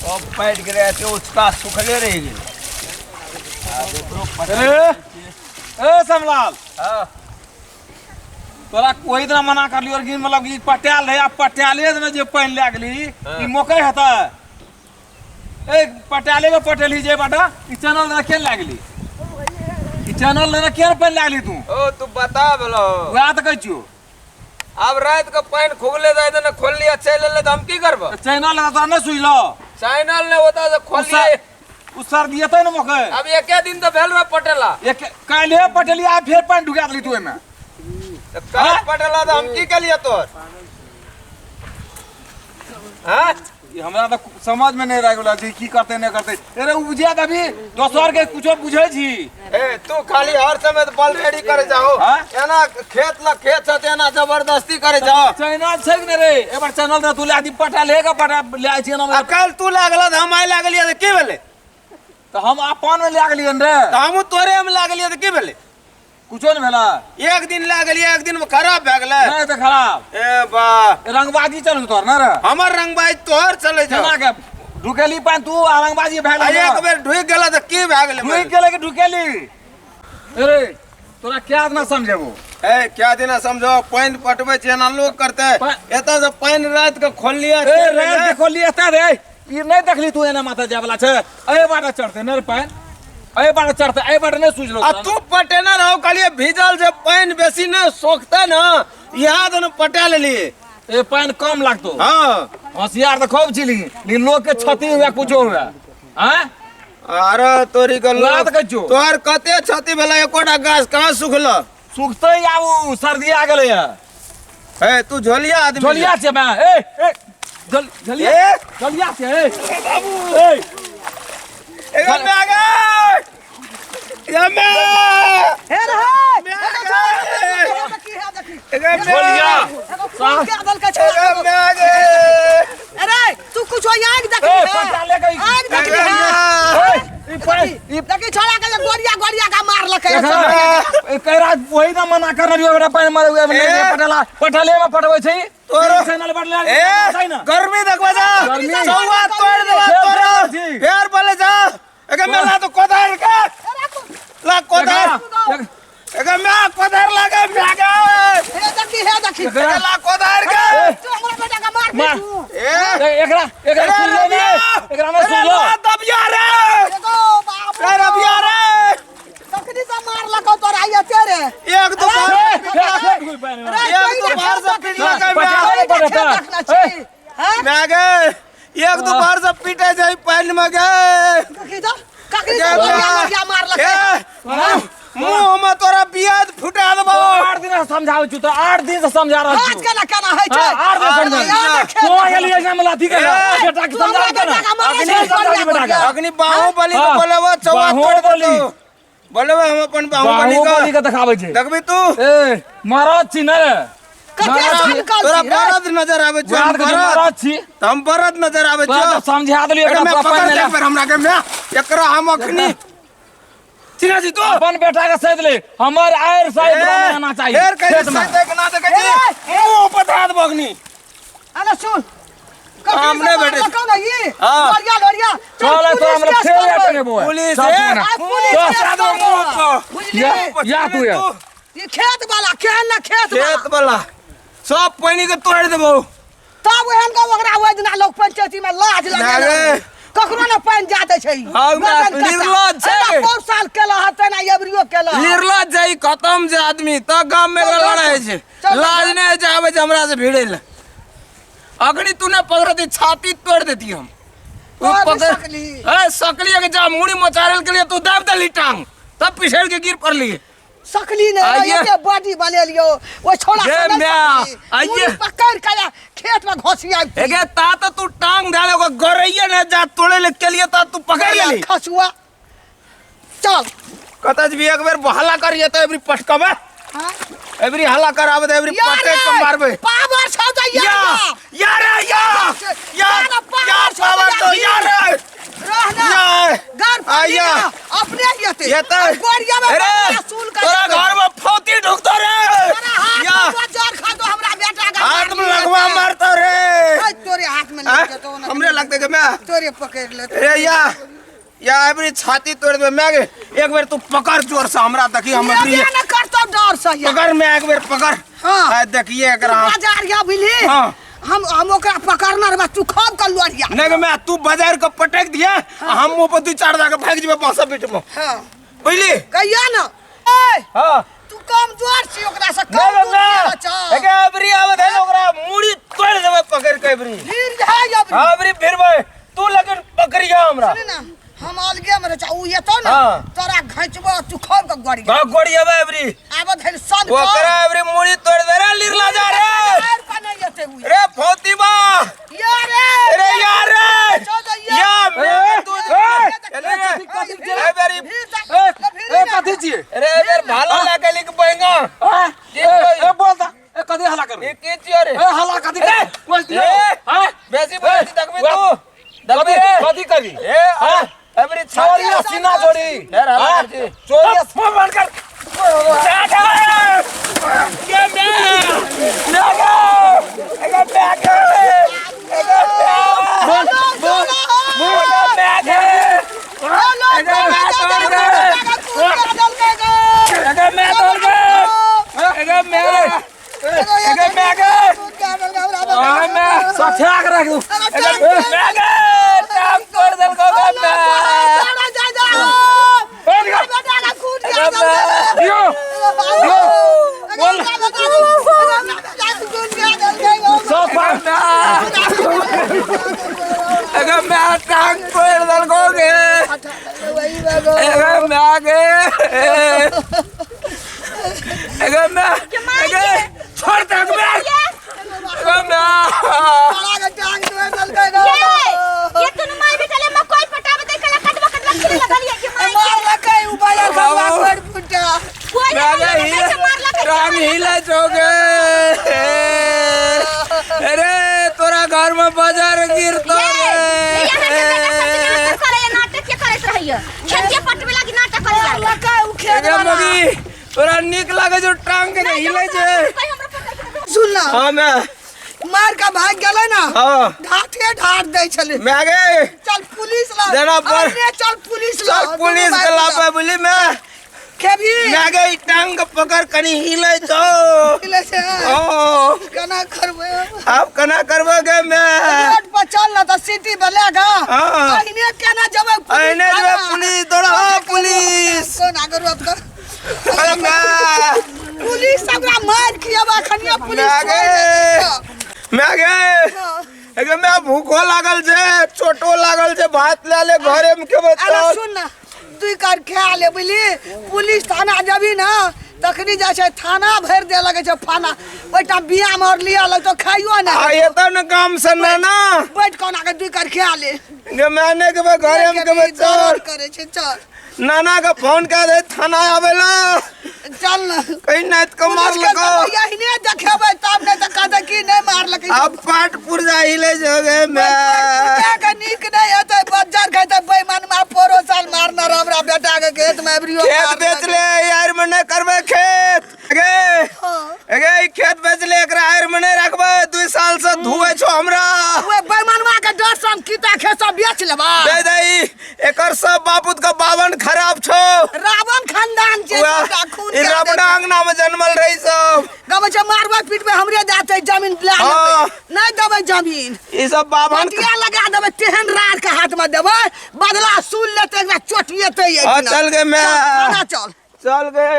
सब पाटि गेलै, एते उचका सुखले रहि गेलै। आब एकरो पटा। ए ए समलाल। हाँ। तोरा ओहि दिना मना करलियो कि मतलब कि पटायल रहे, आ पटायले दिना जे पानि लए गेली। हाँ। ई मकई हेतै? ए पटायले में पटेली जे बाटा ई चैनल दिना केन लए गेली? ई चैनल दिना केन पानि लए गेली तू? ओ तू बता भेलो। वएह तऽ कहै छियौ। आब राति के पानि खुगले जाय ने खोललियै, चलि एलै तऽ हम की करबै? तऽ चैनल दिना तोरा नहि सुझलौ? चैनल नहि ओतऽ से खोललियै। उ सर्दी एतै ने मकई। अब एके दिन तऽ भेल रहे पटेला। एक काल्हे पटेली, आ फेर पानि ढुका देली तू ओहिमे। तऽ काल्हि पटेला तऽ हम की केलियै तोहर? हाँ? ई हमरा तऽ समझ में नहीं रह गेल छै की करते नहीं करते। अरे बुझिया अभी दोसर के कुछो बुझै छी। ए तू खाली हर समय तो बल रेडी करे जाओ। हाँ? एना खेत ल खेत छ एना जबरदस्ती करे जाओ। चैनल छै कि नहीं रे? एक बार चैनल दे तू ले दी पटा लेगा, पटा ले छी ना। आ कल तू लागल त हम आइ लागलियै त की भेलै? तऽ हम अपन में ले गेलियन रे। त हमहूँ तोरे में लागलियै त की भेलै? कुछो नहीं भेला। एक दिन लागलियै, एक दिन में खराब भए गेलै। नहीं तऽ खराब। ए बा रंगबाजी चलू तोहर ना रे। हमर रंगबाजी तोहर चलै छौ। केना के ढुकेली पानि तू आ रंगबाजी भए आ गेल? एक बेर ढुकि गेल तऽ की भए गेलै? ढुकि गेलै कि ढुकेली? अरे तोरा क्या ना समझेबो। ए क्या दिना समझो, पानि पटबै छै एना लोग करतै? एतऽ से पानि राति के खोललियै। ए राति के खोललियै एतऽ रे, ई नहि देखली तू? एना माथा जाय वाला छै, एहि बाटे चढ़तै ने रे पानि, एहि बाटे चढ़तै, एहि बाटे नहि सुझलो। आ तू पटेने रहो, कहलियै भीजल जे पानि बेसी नहि सोखतै ने, इएह दुनू पटा लेलियै। ए पानि कम लागतो। हाँ। होशियार तऽ खूब छी, लेकिन लोग के क्षति हुए कुछो हुए आँय? अरे तोरी के वएह तऽ कहै छियौ। तोहर कते क्षति भेलै? एकोटा गाछ कहाँ सुखल? सुखतै, आब उ सर्दी आ गेलै है। ए तू झोलिया आदमी। झोलिया छै मैं। ए ए झोल झोलिया। ए झोलिया छै। ए बाबू ए एगो में आ गए ये में। हे रे में आ गए। देखी, हे देखी। एगो में। झोलिया। एगो फूल के देलकै छोड़ा। एगो में आ गए। अरे तू कुछो आगि देखली ए है? पटा ले गई। आगि देखली एगो है? में। ए ई पानि ई देखी छोड़ा के गोरिया गोरिया का मारलकै। देखा, ए कैरा वही ना मना कर रही ओकरा पानि मारे हुए नहीं। ए। पटला पटले में पटबै छै। तोरो- चैनल पर ले ए छै ना। गर्मी देखबा जा। गर्मी। चौवा तोड़ देबा फेर तोरा। फेर छी। फेर बोले जा एगे मेला तो कोदार के ला कोदार। एगे मैं कोदार लागे मैं गे। हे देखी, हे देखी। एकरा- एगे ला कोदार के। तू हमरा बेटा के मार मार। तू। ए ए, एकरा एकरा अरे सुन ले ने। रबिया! एकरा में अरे सुन लो। ला दबिया रे। एगो बाबू। रे रबिया रे। तखनी से मारलकौ तोरा ये तेरे। एक दो बार। फेर फेर घुरि पानि में। अरे एक दो बार से पीटला के पटा मैं ले पटा। देखना छी हैं? मैं गे एक दो बार से पीटे जाई पानी में गे। देखी तो कखनी से गोरिया गोरिया मारलकै। ए, मुंह में तोरा बियाज फुटा देबो। 8 दिन से समझाबै छी तो, 8 दिन से समझा रहल आज छी। केना केना होइ छै? हाँ, 8 दिन समझा। याद रखे। तू गेलियै से हमरा अथी करे। ए, बेटा के तू हमरा समझा के ना। बेटा के मारै अग्नि छै, समझा बेटा के। अग्नि बाहुबली के हाँ, बोलेबो चौवा तोड़ बाहुबली। देतौ। बोलेबो हम अपन बाहुबली बाहुबली के के देखाबै छै। देखबी तू? ए मरद छी ने रे। कते मरद छी। साल तोरा छी रे? बरद नजर आबै छौ? रात के बरद मरद छी। त हम बरद नजर आबै तोरा छौ? तऽ समझा देलियै एकरा एकरा मैं तोरा पकड़ पानि देख नहि पर हमरा के मैं एकरा हम अखनी चिन्ह छी तू। अपन बेटा के सैद ले, हमर आयर सैद ए, आना चाहिए फेर कहि खेत में। सैद के ना देखै छी मुंह पर धरा देबो अखनी। अरे सुन, काम नहि भेटै छै। कौन है ये? हाँ। लोरिया लोरिया। चल तो हमरा पुलिस फेर केस करबै। लेबो। पुलिस, चल ए, तू ना। आ, पुलिस चल, केस चल, करबै। मुंह पर। बुझली? या या तू या। ये खेत वाला केहन ना खेत खेत वाला। वाला सब पानी के तोड़ देबो। तब ओहन के ओकरा ओहि दिना लोक पंचायती में लाज लगे। रे। ककरो ने पानि जा दै छै। हाँ, गर्दन कटा। निर्लज छै। एना पौर साल केला हतै ना एबरियो केला। निर्लज जाई खत्म जे आदमी त गाम में चल, चल, लड़ाई छै। चल, लाज चल। नहीं जावे छै हमरा से भिड़े ले। अखनी तू ना पकड़ती छाती तोड़ देती हम। तू तोड़ पकड़ सकली। ए सकली के जा मुड़ी मचारल के लिए तू दाब दली टांग तब पिछड़ के गिर पड़ली। सकली ने आइए। एते बॉडी बनेलियो ओ छोड़ा गे से नहीं म्या, सकली। आइए। मुड़ी पकड़ के आ खेत में घोसी आबि। एगे ता तो तू टांग डाले ओकर गरैया ने जा तोड़े ले के लिए ता तू पकड़ लेली। खसुआ चल। कतऽ भी एक बेर हल्ला करिए तऽ एबरी पटकबे। हाँ? एबरी हल्ला कराबे तऽ एबरी यार पटक के मारबे। पावर छौ तऽ या यार। या रे या या यार, पावर या छौ पावर तऽ तो यार। या रे रह ना। या घर पर आइया। ना, अपने येते। येते। गोरिया में अरे बड़ा सुन के तोरा जेतै। घर में फौती ढुकतो रे। तोरा हाथ या में बजर खा दो हमरा बेटा के हाथ में मारली लगवा हेतै। मारतो रे। ओइ, तोरे हाथ में आँ? लग जेतौ ना। हमरे लगते गे मैं। तोरे पकड़ ले। रे या या अबरी छाती तोड़ दे मैं गे। एक बेर तू पकड़ जोर से हमरा, देखी हम अबरी ये ना करतो डर से ये। पकड़ मैं एक बेर पकड़। हाँ। आ देखिए एकरा। बाजार या बुझली? हाँ। हम ओकरा पकड़ना रहबा, तू खूब कर लोरिया। नहीं गे मैं, तू बाजार के पटक दिया, हम मुंह पर दू चार दाके भाग जेबे बांसा पीठ में। हाँ। बुझली? कहिया ना। ए, हाँ। तू कमजोर छी ओकरा से, नहीं कम दूर गे के बचा। एके अबरी आवत है ओकरा मुड़ी तोड़ देबे पकड़ के अबरी। भीड़ है अबरी। हाँ अबरी भिड़बै, तू लेकिन पकड़िया हमरा। सुन ना, हम अलगे में रह उ एतो ना। हाँ। तोरा घचबो तू खूब के गड़ी। हाँ गोड़ियाबे अबरी। आबत है सन कर। ओकरा अबरी मुड़ी तोड़ दे रे लिरला जा रे। यार पर नहीं एते उ। रे फौतीबा। यार रे। अरे यार रे। चल जा यार। या मैं तू ए, अरे कथी रे ए बेरी ए, ए, कथी छियै? अरे बेर भाला लागल कि बैंगा। ए, ए, ए, बोल ता। ए, कथी हल्ला कर? ए के छियो रे? ए, हल्ला कथी कर? ए, बोल दियो। ए, हाँ? बेसी बोल देखबी तू। कथी देखबी रे। कथी करी? ए हाँ? अबरी चोरिया सीना जोड़ी। यार हल्ला हाँ? कर छी। चोरिया फोन बंद कर। के मैं मैं गे एगे मैं गे एगे मैं बोल, बोल, बोल मैं गे एगे मैं तोड़ गे एगे मैं तोड़ गे एगे मैं एगे मैं गे आ मैं सठिया के रख दू। एगे मैं गे टांग तोड़ देलको गे मैं। एगे मैं दियो। सब पाँच। एगे मैं टांग तोड़ देलको गे एगे मैं गे एगे मैं एगे छोड़ दे मैं एगे मैं ये तुनु माई बेटा ले मकई पटावे दे कला कटवा कटवा खेले लगल ये के माई के कोई ना मैं मारला कैसे मारला कैसे टांग हिले जोगे। अरे तोरा घर में बाजार गिरतो ये रे। यहाँ के बेटा सब नाटक करे नाटक के करैत रहैय खेत के पटवे लागी नाटक करे लागी। एगे मगी तोरा नीक लागे जो टांग के हिले छे। कोई हमरा पकड़ के सुन ना, हां मैं मार का भाग गेलै ना। हां ढाठे ढाठ दै छलै। मैं गे चल पुलिस ला। जेना पर- अरे चल पुलिस ला। चल पुलिस के लापे बोली मैं। खेबी। मैं गे ई टांग के पकड़ कनी हिले छो। हिले छै। ओ केना करबै? आब केना करबै गे मैं? रोड पर चल ना तऽ सिटी पर ले गा। हाँ। अहिने केना जेबै पुलिस अहिने जेबै थाना? पुलिस, दौड़ाओ पुलिस। कोन आगे रोड कर? अरे मैं पुलिस ओकरा मार खियाबा खनिया पुलिस मैं गे मैं गे एगे मैं भूखो लागल छे, चोटो लागल छे, भात ले ले घरे में खेबै अरे चल। सुन ना, दुई कर खा ले बुझली। पुलिस थाना जबी ना तखनी जाइ छै थाना भरि दे लगै छै फाना। ओहिठाम बिया मार लिया लगतो खाइयो ना। आ एतऽ न गाम से ना ना बैठ कोना के दुई कर खा ले। गे मैं नहि खेबै घरे में खेबै चल। दर्द करै छै चल। नाना के फोन कए दे थाना आवेला। चल ना। कहीं नाइत के पुलिस के मारलको। तऽ एहने देखेबै तब नहि तऽ कहतै कि नहि मारलकै। अब पाट पुर्जा हिले जोगे मैं। के नीक नहि हेतै बज्जर खेतै बेईमान मा पोरो साल मारना रह हमरा बेटा के खेत में अबरियो खेत बेच ले यार में नहीं करबै खेत। गे गे ई खेत बेच ले एकरा आयर में नहीं रखबै, 2 साल से धुए छो हमरा। ओए बेईमानवा के डर से हम कीता खेत सब बेच लेबा। दे दे ई, एकर सब बापूत के बावन खराब छो। रावण खानदान छै उएह, सबटा खून ई के रबड़ा अंगना में जन्मल रही सब। गबै छै मारबै पीटबै हमरे जाते जमीन लए लेतै। हाँ। नहि देबै जमीन। ई सब बावन पटिया लगा देबै तेहन राड़ के हाथ में देबै बदला सुन लेतै एकरा चोटिएतै। हाँ, चल गे मैं। चल, थाना चल। चल गे।